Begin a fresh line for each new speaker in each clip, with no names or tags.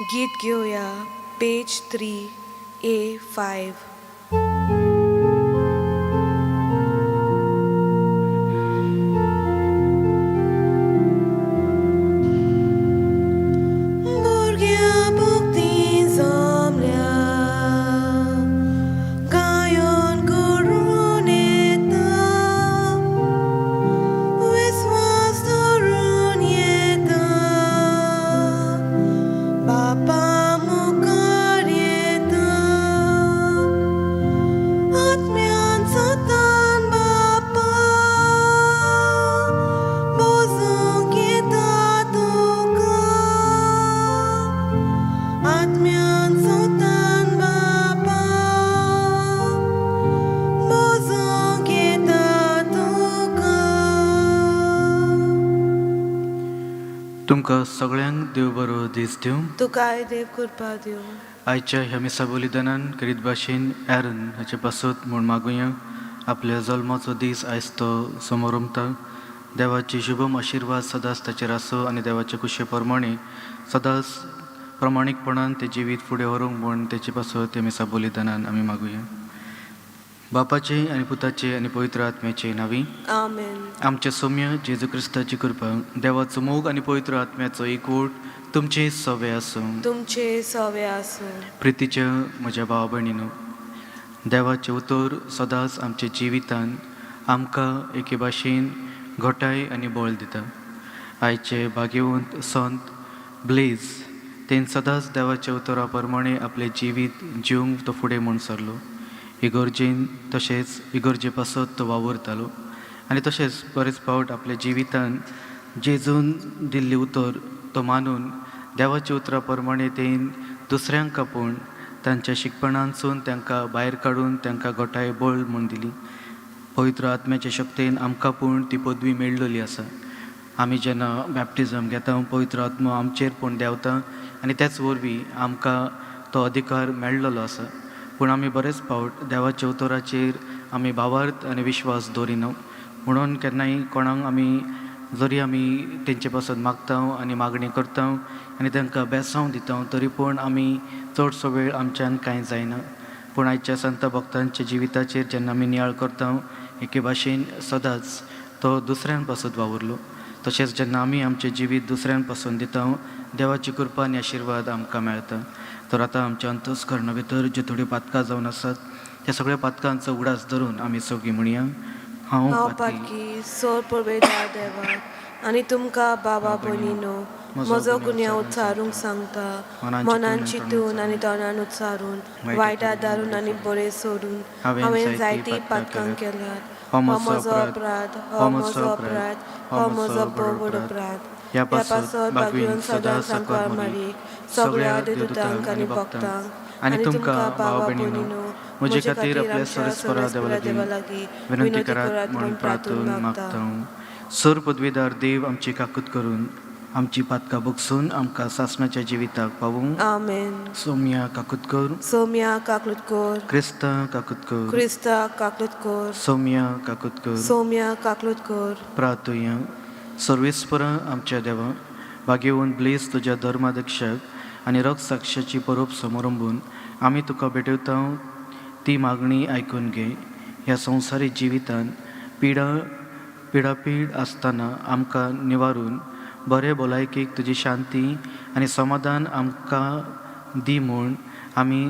गीत घेवया पेज 3A5. भुरग्यां भक्ती जमल्या गायन करून येता विस्वास धरून येता बापा मुखार येता आत्म्यान सतान बापा बोजूंक येता तुका आत्म्यान सतान बापा बोजूंक येता तुका.
तुमकां सगळ्यांक देव बरो दीस दिवं.
तुकाय देव कृपा दिवं.
आयच्या ह्या मिसा बलिदानान करीत भाशेन एरन हाचे पासत म्हूण मागुया. आपल्या जल्माचो दीस आयज तो समोरमता. देवाचे शुभम आशिर्वाद सदांच ताचेर आसूं आनी देवाचे कुशे प्रमाणे सदांच प्रमाणीकपणान तें जिवीत फुडें व्हरूंक म्हूण तेचे पासत त्या मिसा बलिदानान आमी मागुया. बापाचे आनी पुताचे आनी पवित्र आत्म्याचे नांवी.
आमेन.
आमच्या सौम्य जेजू क्रिस्ताची कृपा, देवाचो मोग आनी पवित्र आत्म्याचो एकवट तुमचे सवे आसूं.
तुमचे सवे आसूं.
प्रितीच्या म्हज्या भाव भयणीनो, देवाचें उतर सदांच आमच्या जिवितान आमकां एके भाशेन घटाय आनी बळ दिता. आयचे भाग्यवंत संत ब्लेज तेन सदांच देवाच्या उतरा प्रमाणे आपलें जिवीत जिवंक तो फुडें म्हूण सरलो. इगर्जेन तशेंच इगर्जे पासत तो वावुरतालो आनी तशेंच बरेच फावट आपल्या जिवितान जेजून दिल्लें उतर तो मानून देवाच्या उतरा प्रमाणे तेन दुसऱ्यांक आपोवन तांच्या शिकपणांसून तांकां भायर काडून तांकां घटाय बळ म्हूण दिली. पवित्र आत्म्याच्या शक्तेन आमकां पूण ती पदवी मेळ्ळली आसा. आमी जेन्ना बॅप्टिजम घेता, पवित्र आत्मो आमचेर पूण देंवता आनी त्याच वरवीं आमकां तो अधिकार मेळ्ळलो आसा. पूण आमी बरेच फावट देवाच्या उतराचेर आमी भावार्थ आनी विश्वास दवरिना, म्हणून केन्नाय कोणाक आमी जरी आमी तेंचे पासत मागता आनी मागणी करता आनी तांकां बेसांव दिता, तरी पूण आमी चडसो वेळ आमच्यान कांय जायना. पूण आयच्या संत भक्तांच्या जिविताचेर जेन्ना आमी नियाळ करता, एके भाशेन सदांच तो दुसऱ्यां पासत वावुरलो. तशेंच जेन्ना आमी आमचें जिवीत दुसऱ्यां पासून दिता, देवाची कृपा आनी आशिर्वाद आमकां मेळटा. तर आतां आमच्या अंतस्करणा भितर ज्यो थोड्यो पातकां जावन आसात, त्या सगळ्या पातकांचो उगडास धरून आमी सगळीं म्हणया, हांव
हांव
पातकी
पातकी सोर पळयता देवा आनी तुमकां बाबा भयणीनो म्हजो गुन्यांव उच्चारूंक सांगता. मनान चिंतून आनी तोंडान उच्चारून, वायट आदारून आनी बरें सोडून हांवें जायतीं पातकां केल्यात. हो म्हजो अपराध, हो म्हजो अपराध, हो म्हजो भोव अपराध. ह्या पासत भागून सदां सांकवार मारी, सगळ्या देवदूतांक आनी भक्तांक
आनी तुमकां भाव भयणीनो म्हजे खातीर आपल्या सरस्परा देवा लागीं विनंती करात म्हणून प्रार्थून मागता. सर पदवीदार देव आमची काकूत करून आमची पातकां बगसून आमकां सासणाच्या जिविताक पावूं.
आमेन.
सोम्या काकूत कर.
सोम्या काकलूत कर.
क्रिस्ता काकूत कर.
क्रिस्ता काकलूत कर.
सोम्या काकूत कर.
सोम्या काकलूत कर.
प्रार्थुया. सर्वेस्परा आमच्या देवा, भाग्यवंत ब्लेस तुज्या धर्माध्यक्षाक आनी रक्तसाक्षाची परब समारंभून आमी तुका भेटयता ती मागणी आयकून घे. ह्या संवसारीक जिवितान पिडा पिडापीड आसतना आमकां निवारून बरे भलायकेक तुजी शांती आनी समाधान आमकां दी म्हूण आमी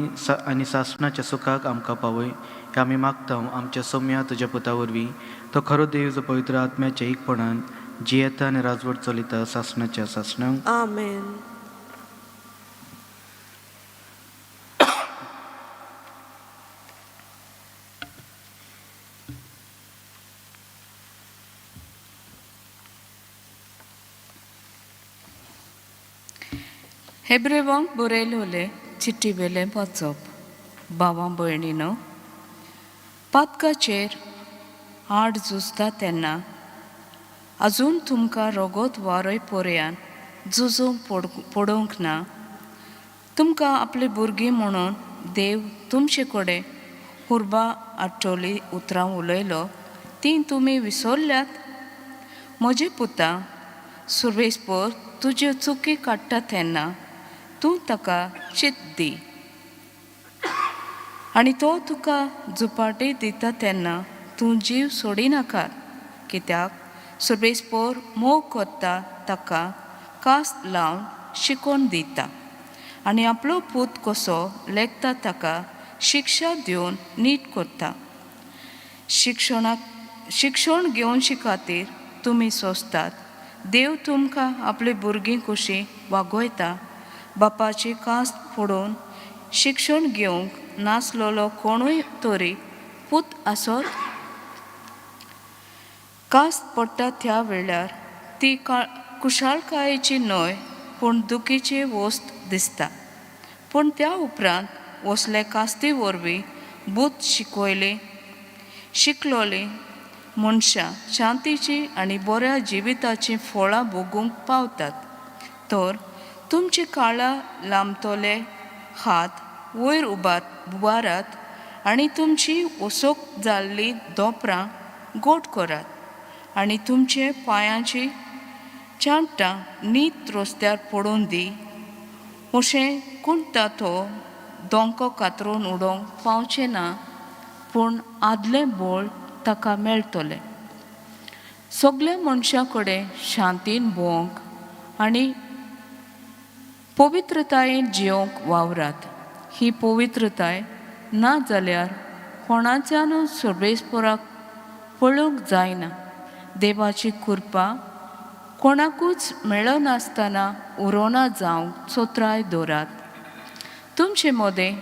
आनी सासणाच्या सुखाक आमकां पावय हें आमी मागता आमच्या सोम्या तुज्या पुता वरवीं, तो खरो देव जो पवित्र आत्म्याच्या एकपणान जियेता आनी राजवट चलयता सासणाच्या सासणाक.
आमेन.
हेब्रेवांक बरयलोले चिट्टी वेलें वाचप. भावां भयणीनो, पातकाचेर आड झुजता तेन्ना अजून तुमकां रोगोत वारय पोरयान झुजूंक पडूंक ना. तुमकां आपली भुरगीं म्हणून देव तुमचे कडेन हुर्बा आठवली उतरां उलयलो तीं तुमी विसरल्यात. म्हजे पुता, सुर्वेसपर तुज्यो चुकी काडटा तेन्ना तूं ताका चित दी आनी तो तुका झुपाटी दिता तेन्ना तूं जीव सोडिनाका कित्याक सुर्वेसपोर मोग कोत्ता ताका कास लावन शिकोवन दिता आनी आपलो पूत कसो लेखता ताका शिक्षा दिवन नीट करता. शिक्षणाक शिक्षण घेवचे खातीर तुमी सोंसतात. देव तुमकां आपली भुरगीं कशीं वागयता. बापाची कास पडोवन शिक्षण घेवंक नासलेलो कोणूय तरी पूत आसत. कास पडटा त्या वेळार ती कुशाळकायेची न्हय पूण दुखीची वस्त दिसता. पूण त्या उपरांत वसले कास्ती वरवीं बूत शिकयली शिकलोली मनशां शांतीची आनी बऱ्या जिविताचीं फळां भोगूंक पावतात. तर तुमचे काळा लांबतले हात वयर उबारात आनी तुमची ओसोक जाल्ली दोपरां गोट करात आनी तुमचे पांयांची चांटां नीत रस्त्यार पडून दी. अशें कुंता तो दोंको कातरून उडोवंक पावचें ना पूण आदलें बळ ताका मेळटलें. सगल्या मनशां कडेन शांतीन भोंवंक आनी पवित्रतायेन जियोवंक वावरात. ही पवित्रताय ना जाल्यार कोणाच्यानूच सर्वेस्पराक पळोवंक जायना. देवाची कृपा कोणाकूच मेळनासतना उरोना जावंक चोत्राय दवरात. तुमचे मदें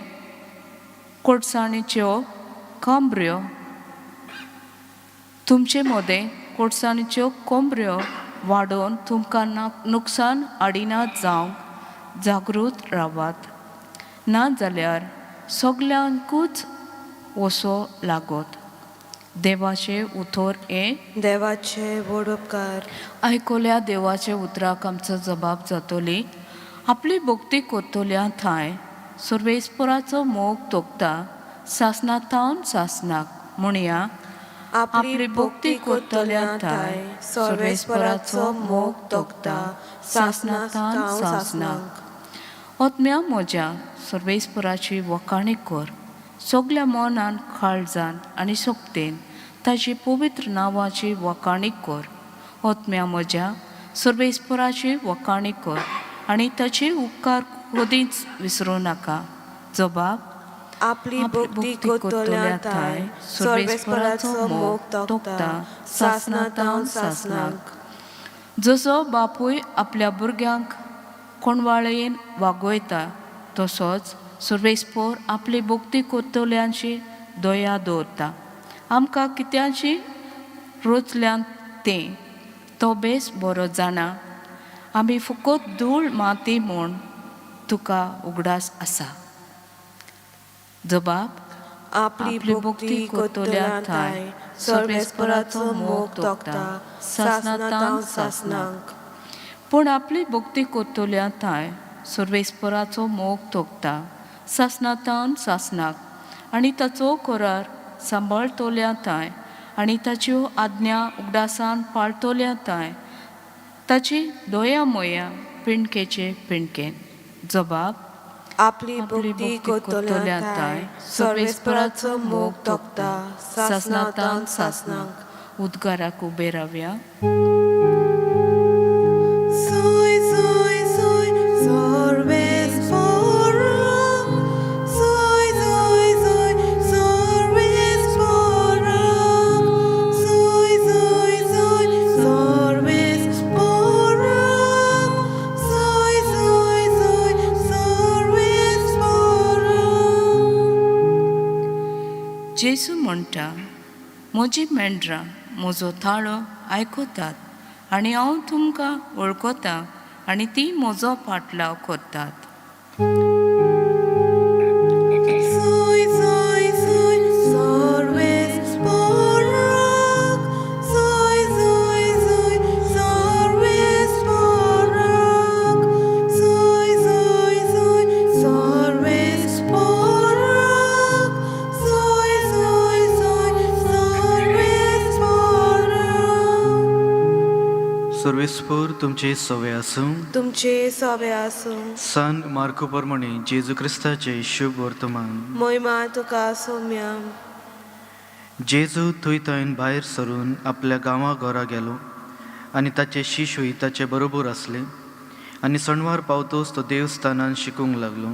कोटसाणीच्यो कोंबऱ्यो तुमचे मदें कोटसाणीच्यो कोंबऱ्यो वाडोवन तुमकां नुकसान हाडिना जावंक जागृत रावात. ना जाल्यार सगल्यांकूच वसो लागत. देवाचें उतर हें.
देवाचे व्हड उपकार.
आयकोल्या देवाच्या उतराक आमचो जबाब जातली. आपली भक्ती कोत्तोल्या थांय सर्वेस्पराचो मोग तोखता सासना थावन सासनाक म्हणया.
आपली भक्ती कोत्तल्या थांय सर्वेस्पराचो मोग तोखता सासना थावन सासनाक.
ओतम्या म्हज्या सर्वेस्पराची वखाणी कर. सगल्या मनान काळजान आनी शक्तेन ताची पवित्र नांवाची वखाणी कर. ओतम्या म्हज्या सर्वेस्पराची वखाणी कर आनी ताचे उपकार कदींच विसरूं नाका. जबाब.
आपली भक्ती कोत्तल्या थांय सर्वेस्पराचो मोग तोखता सासना थावन सासनाक.
जसो बापूय आपल्या भुरग्यांक कोणवाळयेन वागयता तसोच सर्वेस्पोर आपली भक्ती कोत्तल्यांची दया दवरता. आमकां कित्याची रोचल्यान तें तो बेस बरो जाणा. आमी फकत धूळ माती म्हूण तुका उगडास आसा. जबाब.
आपली भक्ती कोत्तल्या थांय सर्वेस्पराचो मोग तोखता सासना थावन सासनाक.
पूण आपली भक्ती कोत्तोल्या थांय सर्वेस्पराचो मोग तोखता सासना थावन सासनाक आनी ताचो करार सांबाळतोल्या थांय आनी ताच्यो आज्ञा उगडासान पाळतोल्या थांय ताची दया मोया पिणकेचे पिणकेन. जबाब.
आपली भक्ती कोत्तल्या थांय सर्वेस्पराचो मोग तोखता सासना थावन सासनाक.
उद्गाराक उबे रावया.
सोय सोय सोय सर्वेस्पराक सोय सोय सोय सर्वेस्पराक सोय सोय सोय सर्वेस्पराक सोय सोय सोय सर्वेस्पराक.
जेजू म्हणटा म्हजी मेंढरां म्हजो ताळो आयकतात आनी हांव तुमकां वळखतां आनी ती म्हजो पाटलाव करतात.
सोय सोय सोय सर्वेस्पराक सोय सोय सोय सर्वेस्पराक सोय सोय सोय सर्वेस्पराक सोय सोय सोय सर्वेस्पराक.
सर्वेस्पर तुमचे सवे आसूं.
तुमचे सोबे आसूं.
सन मार्को प्रमाणे जेजू क्रिस्ताचे शुभ वर्तमान.
मोहिमा तुका सोम्या.
जेजू थंय थंय भायर सरून आपल्या गांवा घरा गेलो आनी ताचे शिशूय ताचे बरोबर आसले. आनी सणवार पावतोच तो देवस्थानान शिकूंक लागलो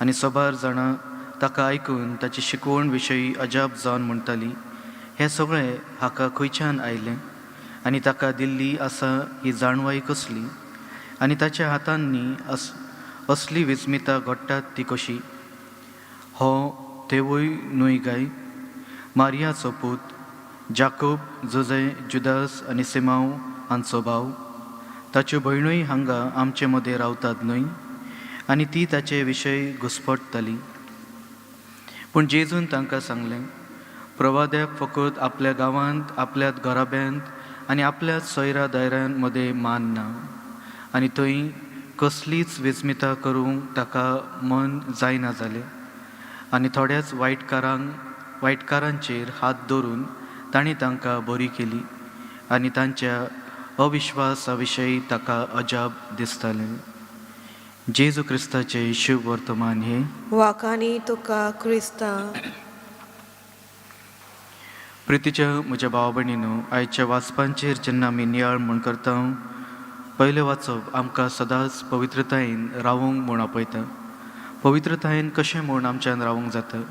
आनी सबार जाणां ताका आयकून ताची शिकवण विशयी अजाप जावन म्हणटाली, हें सगळें हाका खंयच्यान आयलें आनी ताका दिल्ली आसा ही जाणवाय कसली आनी ताच्या हातांनी असली विस्मिता घडटात ती कशी? हो तेवूय न्हय गाय मारियाचो पूत, जाकोब, जुजे, जुदास आनी सिमांव हांचो भाव? ताच्यो भयणूय हांगा आमचे मदें रावतात न्हय? आनी ती ताचे विशय घुस्पट्टाली. पूण जेजून तांकां सांगलें, प्रवाद्याक फकत आपल्या गांवांत, आपल्या घराब्यांत आनी आपल्या सोयरा दायऱ्यां मदें मान ना. आनी थंय कसलीच विस्मिता करूंक ताका मन जायना जालें. आनी थोड्याच वायटकारांचेर हात दवरून तांणी तांकां बरी केली आनी तांच्या अविश्वासा विशयी ताका अजाप दिसतालें. जेजू क्रिस्ताचें शुभ वर्तमान हें.
वाखाणी तुका क्रिस्ता.
प्रितीच्या म्हज्या भाव भयणीनो, आयच्या वाचपांचेर जेन्ना आमी नियाळ म्हूण करता, पयलें वाचप आमकां सदांच पवित्रतायेन रावूंक म्हूण आपयता. पवित्रतायेन कशें म्हूण आमच्यान रावूंक जाता?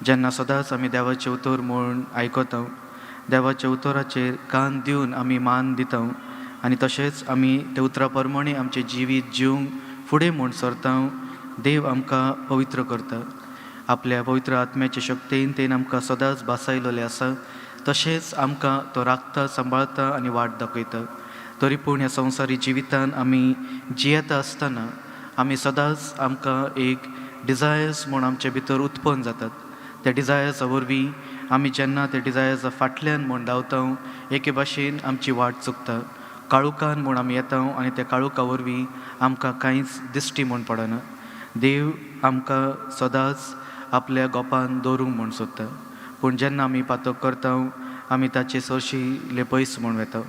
जेन्ना सदांच आमी देवाचें उतर म्हूण आयकता, देवाच्या उतराचेर कान दिवन आमी मान दिता आनी तशेंच आमी त्या उतरा प्रमाणे आमचें जिवीत जिवंक फुडें म्हूण सरता, देव आमकां पवित्र करता. आपल्या पवित्र आत्म्याचे शक्तीन तेन आमकां सदांच भासायलेलें आसा. तशेंच आमकां तो राखता, सांबाळता आनी वाट दाखयता. तरी पूण ह्या संवसारी जिवितान आमी जियेता आसतना आमी सदांच आमकां एक डिजायर्स म्हूण आमचे भितर उत्पन्न जातात. त्या डिजायर्सा वरवीं आमी जेन्ना त्या डिजायर्सा फाटल्यान म्हूण धांवता, एके भाशेन आमची वाट चुकता. काळुकान म्हूण आमी येता आनी त्या काळुका वरवीं आमकां कांयच दिश्टी म्हूण पडना. देव आमकां सदांच आपल्या गोपान दवरूंक म्हूण सोदता. पूण जेन्ना आमी पातक करता, आमी ताचे सरशी पयस म्हूण वता.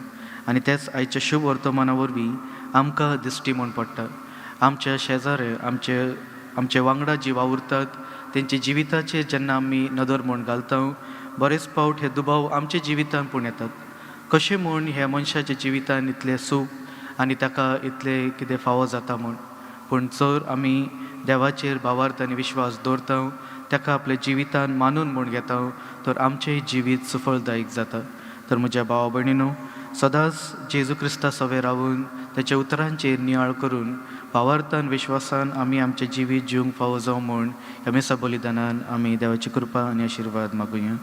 आनी तेच आयच्या शुभ वर्तमाना वरवीं आमकां दिश्टी म्हूण पडटा. आमच्या शेजारे, आमचे आमचे वांगडा जी वावुरतात तेंच्या जिविताचेर जेन्ना आमी नदर म्हूण घालता, बरेच फावट हे दुबाव आमच्या जिवितान पूण येतात. कशें म्हूण ह्या मनशाच्या जिवितान इतलें सूख आनी ताका इतलें कितें फावो जाता म्हूण? पूण जर आमी देवाचेर भावार्थ आनी विश्वास दवरता, ताका आपल्या जिवितान मानून म्हूण घेता, तर आमचें जिवीत सुफळदायक जाता. तर म्हज्या भावा भयणीनो, सदांच जेजू क्रिस्ता सवें रावून ताच्या उतरांचेर नियाळ करून भावार्थान विश्वासान आमी आमचें जिवीत जिवंक फावो जावं म्हूण ह्या मिसा बलिदानान आमी देवाची कृपा आनी आशिर्वाद मागुया.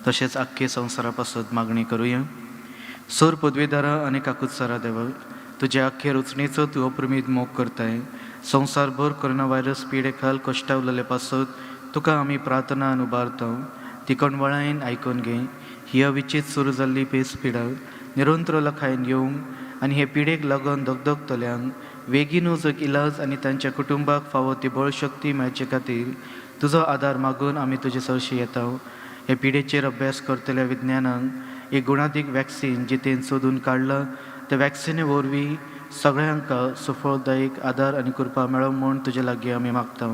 तशेंच आख्खे संवसारा पासत मागणी करुया. सोर पदवेदारा आनी काकुत्सरा देवा, तुज्या आख्खे रचणेचो तूं अप्रमीत मोग करताय. संवसारभर कोरोना व्हायरस पिडे खाल कश्टावलेले पासत तुका आमी प्रार्थना उबारता. ती कणवळायेन आयकून घे. ही अविचीत सुरू जाल्ली पेस पिडा निरंतर लखायन येवंक आनी हे पिडेक लागून दगदगतल्यांक वेगीनूच एक इलाज आनी तांच्या कुटुंबाक फावो ती बळशक्ती मेळचे खातीर तुजो आदार मागून आमी तुजे सरशी येता. हे पिडेचेर अभ्यास करतल्या विज्ञानांक एक गुणादीक वॅक्सीन जितेन सोदून काडलां, त्या वॅक्सिने वरवीं सगळ्यांक सुफळदायक आदार आनी कृपा मेळो म्हूण तुजे लागीं आमी मागता.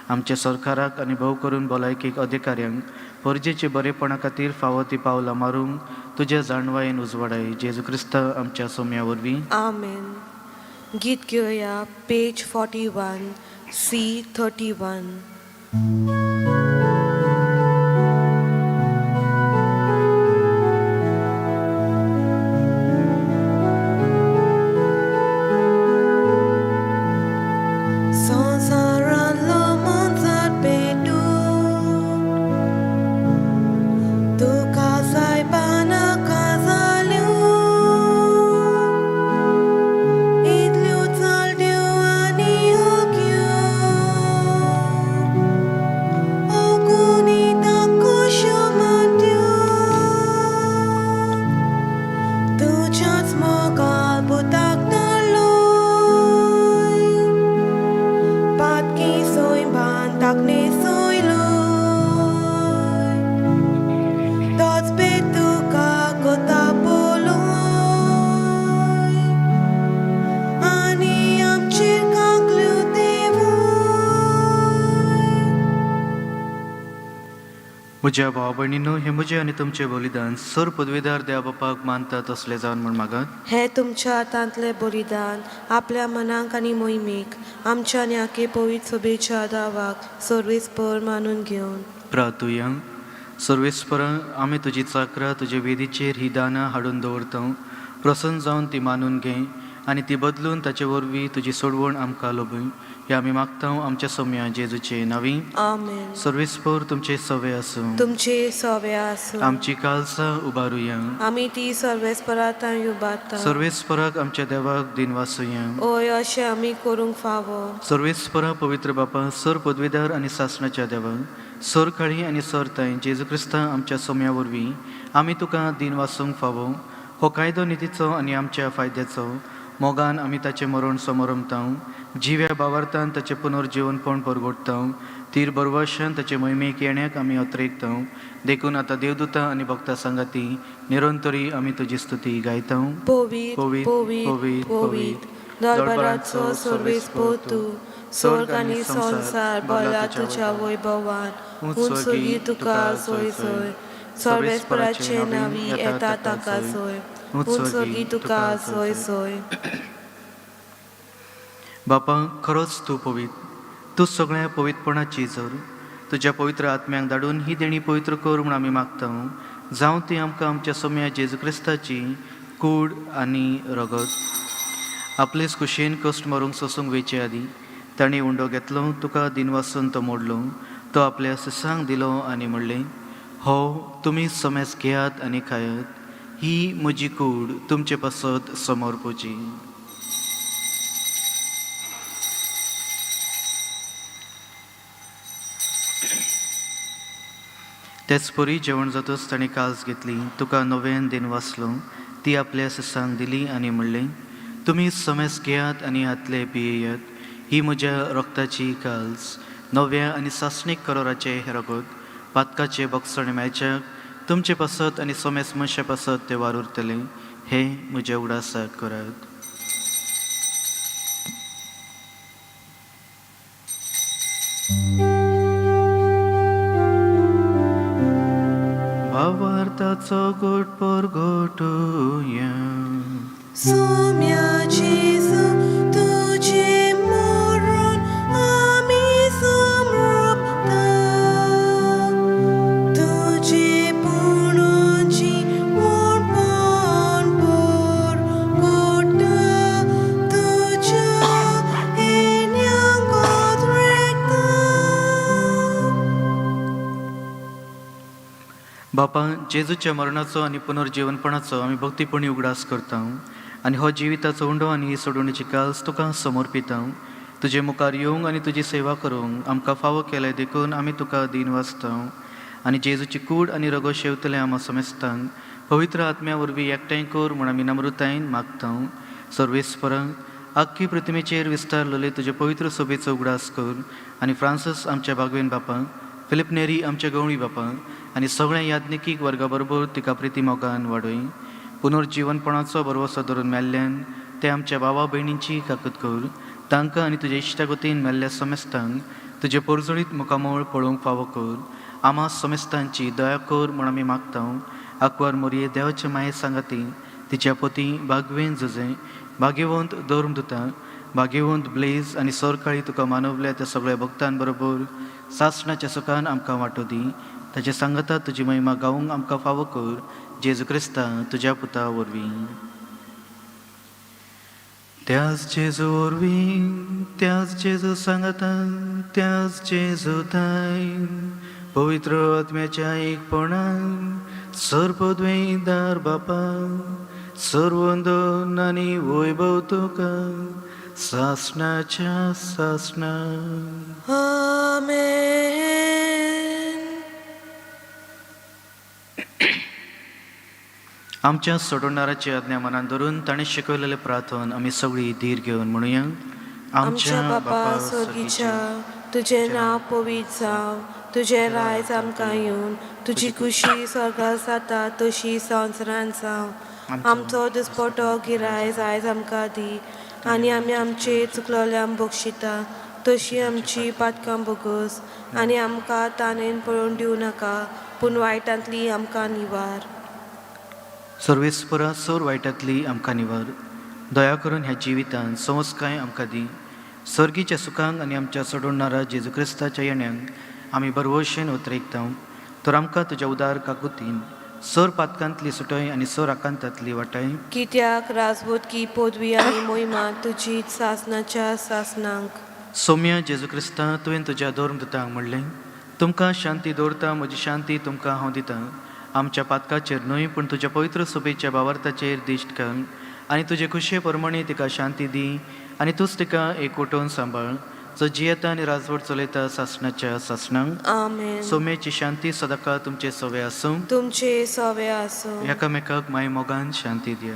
आमच्या सरकाराक आनी भोव करून भलायकेक अधिकाऱ्यांक परजेचे बरेपणा खातीर फावो ती पावलां मारूंक तुज्या जाणवायेन उजवाडाय. जेजू क्रिस्त आमच्या सोम्या वरवीं.
आमेन. गीत घेवया पेज 41 C 31. संवसारांतलो मनसात पेटून तुका सायबा नाका जाल्यो, इतल्यो चालट्यो आनी हक्यो.
म्हज्या भाव भयणीनो, हें म्हजें आनी तुमचें बलिदान सर पदवीदार देवा बापाक मानता तसलें जावन म्हूण मागात.
हे तुमच्या हातांतलें बलिदान आपल्या मनाक आनी मोहिमेक आमच्या न्याके पवित्र सभेच्या दावाक सर्वेस्पर मानून घेवन.
प्रार्थुया. सर्वेस्परा, आमी तुजी चाकरां तुजे वेदीचेर ही दानां हाडून दवरता. प्रसन्न जावन ती मानून घे आनी ती बदलून ताचे वरवीं तुजी सोडवण आमकां लोबय. हे आमी मागता आमच्या सोम्या जेजूचे नांवी.
आमेन.
सर्वेस्पर तुमचे सवे आसूं.
तुमचे सवे आसूं.
आमची कालसां उबारुया.
आमी ती सर्वेस्परा उबारता.
सर्वेस्पराक आमच्या देवाक दिन वासुया.
ओय, अशें आमी करूंक फावो.
सर्वेस्परा, पवित्र बापा, सर पदवीदार आनी सासणाच्या देवा, सर काळी आनी सर ताई जेजू क्रिस्ता आमच्या सोम्या वरवीं आमी तुका दिन वासूंक फावो. हो कायदो नितीचो आनी आमच्या फायद्याचो. मोगान आमी ताचें मरण समरमताव, जिव्या बावार्थान ताचें पुनर्जिवनपण परगटताव, तीर बरवाशान ताचे मोहिमेक येण्याक आमी अत्रेकताव. देखून आतां देवदूता आनी भक्ता सांगाती निरंतरी आमी तुजी स्तुती गायताव.
पवित्र,
पवित्र,
पवित्र,
पवित्र,
पवित्र, दरबाराचो सर्वेस्पर तूं. स्वर्ग आनी संवसार भरला तुज्या वैभवान. उंच स्वर्गी तुका सोय सोय. सर्वेस्पराचे नांवी येता ताका सोय. उंच स्वर्गी तुका सोय सोय.
बापा, खरोच तूं पवित्र, तूं सगळ्या पवित्रपणाची जर. तुज्या पवित्र आत्म्याक धाडून ही देणी पवित्र कर म्हूण आमी मागता. जावं ती आमकां आमच्या सोम्या जेजू क्रिस्ताची कूड आनी रगत. आपलेच कुशेन कश्ट मरूंक सोसूंक वेचे आदीं ताणें उंडो घेतलो, तुका दिनवासून तो मोडलो, तो आपल्या सिसांक दिलो आनी म्हणलें, हो तुमी समेस घेयात आनी खायात. ही म्हजी कूड तुमचे पासत समर्पोची. तेच परी जेवण जातच ताणें कास घेतली, तुका नव्यान दिन वाचलो, ती आपल्या सिसांक दिली आनी म्हणलें, तुमी समेस घेयात आनी हातले पियेयात. ही म्हज्या रक्ताची काल्स, नव्या आनी सासणीक करोराचें हें रगत. पातकाचें बक्षण मेळच्याक तुमचे पासत आनी समेस मनशा पासत तें वार उरतलें. हें म्हज्या उडासाक करात. भावार्थाचो गोट परगटुया.
सोम्या जेजू, तुजें मरण आमी समर्पता, तुजें पुनर्जिवनपण परगटा, तुज्या येण्याक अद्रेकता.
बापा, जेजूच्या मरणाचो आनी पुनर्जिवनपणाचो आमी भक्तीपणी उगडास करता आनी हो जिविताचो उंडो आनी ही सोडवणीची काल्स तुका समर्पिता. तुजे मुखार येवंक आनी तुजी सेवा करूंक आमकां फावो केलें देखून आमी तुका दीन वाचता. आनी जेजूची कूड आनी रगत शेवतले आमा समेस्तांक पवित्र आत्म्या वरवीं एकठांय कर म्हूण आमी नम्रतायेन मागता. सर्वेस्परांक आख्खी प्रतिमेचेर विस्तारलेले तुजे पवित्र सोबेचो उगडास कर आनी फ्रांसीस आमच्या बागवेन बापाक, फिलीप नेरी आमच्या गवळी बापाक आनी सगळ्या याज्ञिकीक वर्गा बरोबर तिका प्रिती मोगान वाडय. पुनर्जिवनपणाचो भरवसो धरून मेल्ल्यान ते आमच्या भावा भयणींची काकत कर. तांकां आनी तुज्या इश्टागतीन मेल्ल्या समेस्तांक तुजें पोरजळीत मुखामळ पळोवंक फावो कर. आमा समेस्तांची दया कर म्हूण आमी मागता. आकवार मोरये देवाचे माये सांगाती, तिच्या पती बागवेन जुजे, भाग्यवंत धर्मदुता भाग्यवंत ब्लेज आनी सरकाळी तुका मानवल्या त्या सगळ्या भक्तां बरोबर सासणाच्या सुखान आमकां वांटो दी. ताचे सांगता तुजी महिमा गावूंक आमकां फावो कर, जेजू क्रिस्ता तुज्या पुता वरवीं. त्याच जेजू वरवीं, त्याच जेजू सांगता, त्याच जेजू थांय, पवित्र आत्म्याच्या एकपणान, सर्पद्वैदार बापा, सर्वंदन आनी वैभव तुका सासणाच्या सासणा.
आमेन.
आमच्या सोडवणाराची आज्ञा मनान धरून ताणें शिकवलेलें प्रार्थन आमी सगळीं धीर घेवन म्हणुया.
आमच्या बापा स्वर्गीच्या, तुजें नांव पवित्र जावं. तुजें रायज आमकां येवन. तुजी खुशी स्वर्गार जाता तशी संवसारांत जावं. आमचो दिसपटो गिरायज आयज आमकां दी आनी आमी आमचे चुकलोल्यांक बक्षिता तशी आमची पातकां भोगस आनी आमकां तानेन पळोवन दिवं नाका पूण वायटांतली आमकां निवार.
सर्वेस्परा सोर वायटांतली आमकां निवार. दया करून ह्या जिवितांत संस्काय आमकां दी. सर्गीच्या सुखांक आनी आमच्या सोडवणारा जेजू क्रिस्ताच्या येण्यांक आमी बरवशेन उतरेकता. तर आमकां तुज्या उदार काकुतीन सोर पातकांतली सुटय आनी सोर आकांतांतली वाटाय.
कित्याक राजबोधकी पदवी आनी मोहिमा तुजी सासनाच्या सासनांक.
सोम्या जेजू क्रिस्ता, तुवें तुज्या धर्मदूतांक म्हणलें, तुमकां शांती दवरता, म्हजी शांती तुमकां हांव दितां. आमच्या पातकाचेर न्हय पूण तुज्या पवित्र सभेच्या बावार्थाचेर दिश्ट घाल आनी तुजे खुशये प्रमाणे तिका शांती दी आनी तूंच तिका एक उठोवन सांबाळ, जो जियेता आनी राजवट चलयता सासणाच्या सासणांक.
आमेन.
सोम्याची शांती सदांकाळ तुमचे सवे आसूं.
तुमचे सवे आसूं.
एकामेकाक माय मोगान शांती दिया.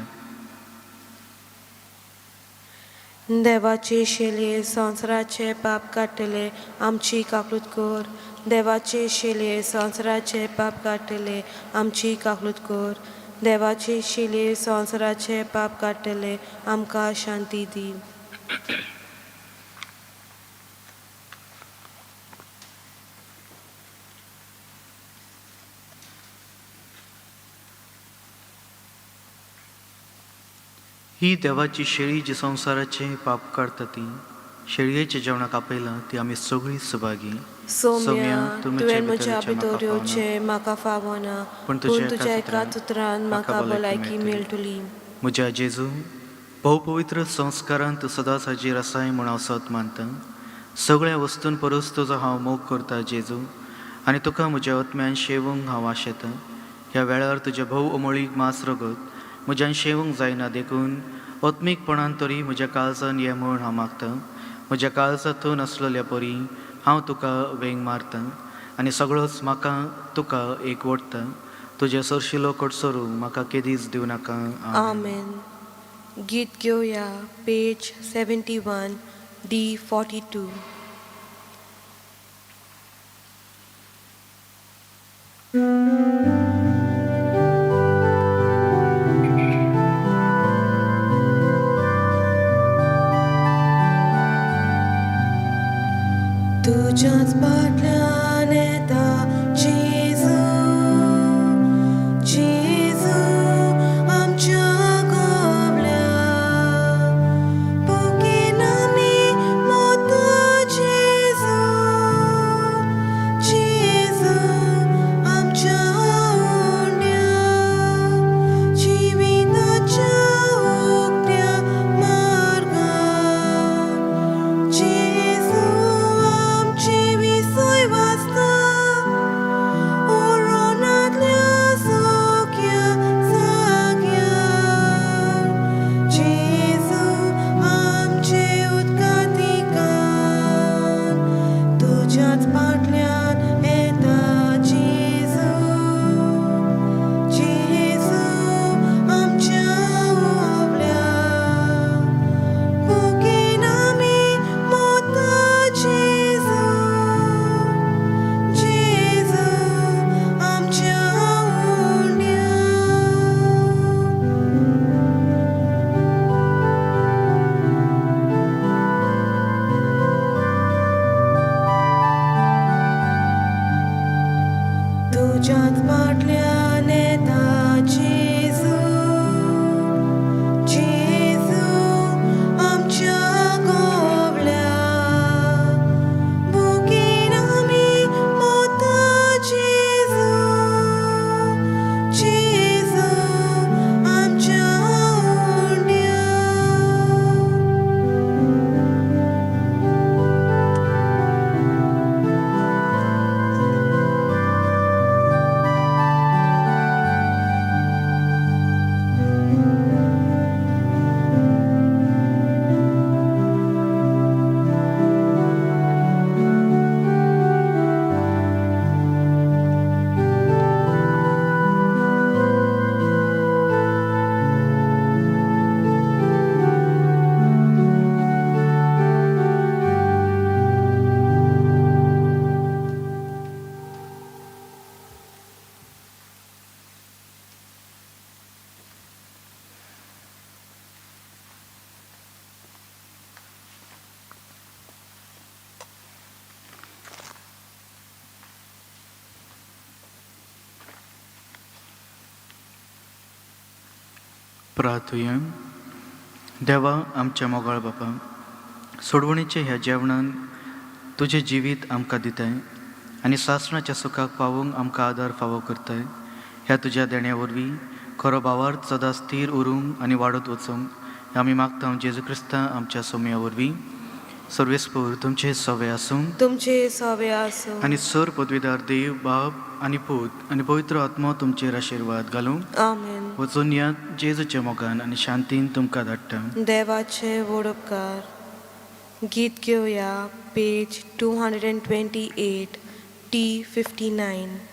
देवाचे शेलये संवसाराचे पाप काडटले आमची काकूत कर. देवाचे शेलये संवसाराचे पाप काडटले आमची काकूत कर. देवाचे शेलये संवसाराचे पाप काडटले आमकां शांती दी.
ही देवाची शेळी जी संवसाराचे पाप काडटा ती शेळयेच्या जेवणाक आपयलां ती आमी सगळीं सुभागी.
सोम्या, तुवें म्हज्या भितर येवचें म्हाका फावना,
पूण
पूण तुज्या एकाच उतरान म्हाका भलायकी मेळटली.
म्हज्या जेजू, भोवपवित्र संस्कारान तूं सदांच हाजीर आसाय म्हूण हांव सत मानता. सगळ्या वस्तून परस तुजो हांव मोग करता जेजू, आनी तुका म्हज्या आत्म्यान शेवूंक हांव आशेतां. ह्या वेळार तुजें भोव अमोळीक मांस रगत म्हज्यान शेवूंक जायना, देखून आत्मीकपणान तरी म्हज्या काळजान ये म्हूण हांव मागतां. म्हज्या काळजांतून आसलेल्या परी हांव तुका वेंग मारतां आनी सगळोच म्हाका तुका एक ओडटा. तुजें सरशिलो कडसरू म्हाका केदीच दिवं नाका.
आमेन. गीत घेवया पेज 71 D 42. तुज्याच फाटल्यान येता जेजू, जेजू आमच्या गोबल्या बुकीन आमी मोता जेजू, जेजू आमच्या उंड्या जिविताच्या उकत्या मार्गार जेजू आमची विसय.
प्रार्थुया. देवा आमच्या मोगाळ बापा, सोडवणीचे ह्या जेवणान तुजें जिवीत आमकां दिताय आनी सासणाच्या सुखाक पावोवंक आमकां आदार फावो करताय. ह्या तुज्या देण्या वरवीं खरो भावार्थ सदां स्थीर उरूंक आनी वाडत वचूंक आमी मागता जेजू क्रिस्ता आमच्या सोम्या वरवीं. सर्वेस्पूर तुमचे सवे आसूं.
तुमचे सवे आसूं.
आनी सर पदवीदार देव बाप आनी पूत आनी पवित्र आत्मो तुमचेर आशिर्वाद घालूं.
आमेन.
वचून यात जेजूच्या मोगान आनी शांतीन तुमकां धाडटा.
देवाचे व्हड उपकार. गीत घेवया, page 228, T 59.